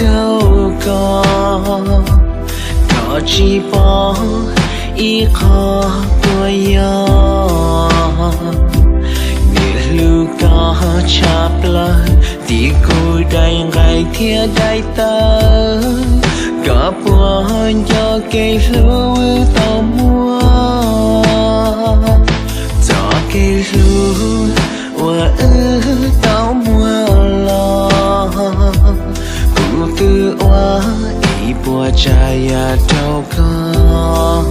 rau koj, koj tsis pom ib qho puas yog. Niam hlub koj tshaj plaws, tim kuv daim nqaij thiab daim tawv. Koj puas nco kev hlub wb tau muaj? Txoj kev hlub uas wb tau muaj los, kuv twb ua ib puas tsav yam rau koj.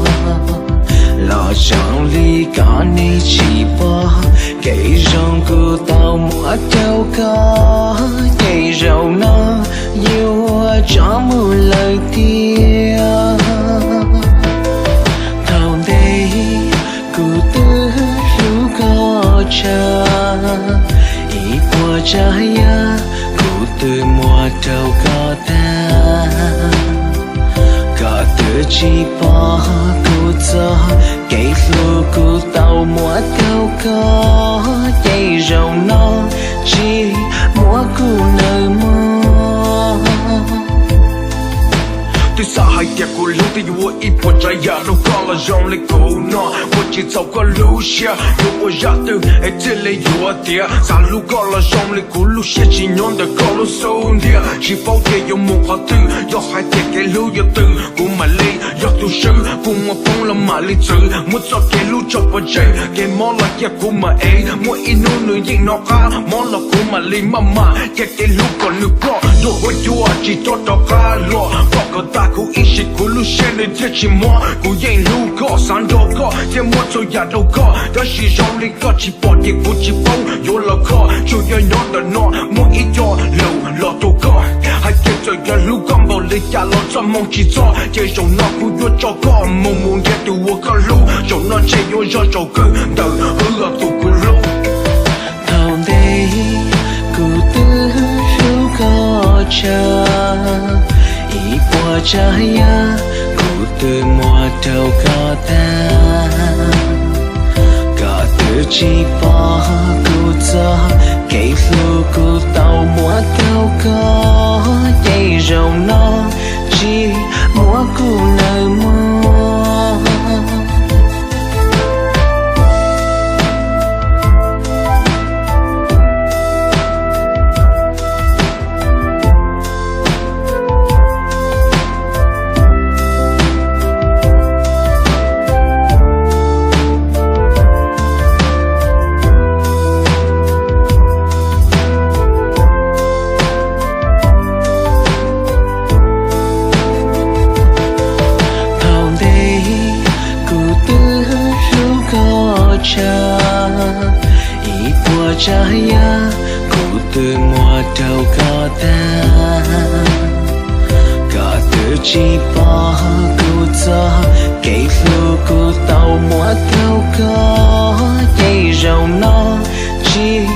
Los zoo li koj nim tsis pom, kev zoo kuv tau muab rau koj, ces zaum no yuav tso mus lawm tiag. Thaum ntej kuv twb hlub koj tshaj, ib puas tsav yam kuv twb muab rau koj tag. Koj twb tsis pom kuv txoj kev hlub kuv tau muab rau koj, ces zaum no tsis muab kuv nawb mog. Twb xav hais tias kuv hlub twb yuav ua ib puas tsav yam rau koj los zoo li kuv no, ua tsis txaus koj lub siab, yuav ua zaj twg es thiaj li yuav tiav. Xav hlub koj los zoo li kuv lub siab tsis nyob ntawm koj lub xub ntiag, tsis paub tias yuav mus qhov twg, yog hais tias kev hlub yuav tws kuv mam li yog tus swb, kuv muaj poob los mam li txwv, muab txoj kev hlub tso pov tseg, kev mob los cia kuv mam ev, muaj ib hnub nws yeej hnov qab mob los kuv mam li maj mam cia kev hlub kom nws ploj, dua ua cuab tsis txhob rov qab los, koj kom tag kuv ib sim kuv lub siab nws thiaj tsis mob. Kuv yeej hlub koj, xav nrog koj thiab muab txhua yam rau koj, tab sis zoo li koj tsis pom ces kuv tsis paub yuav los kho. Tsuas yog nyob ntawm no muaj ib co lus los rau koj, hais tias txawm yog hlub koj npaum li cas los txoj hmoo tsis txog, ces zaum no kuv yuav tso koj mus mus nrhiav tus uas koj hlub, zaum no ntshe yuav zog zaum kawg ntawm wb tus kuv hlub. Thaum ntej kuv twb hlub koj tshaj, ib puas tsav yam kuv twb muab rau koj tag. Koj twb tsis pom kuv txoj kev hlub kuv tau muab rau koj, ces zaum no tsis muab kuv nawb mog. Thaum ntej kuv twb hlub koj tshaj, ib puas tsav yam kuv twb muab rau koj tag. Koj twb tsis pom kuv txoj kev hlub kuv tau muab rau koj, ces zaum no tsis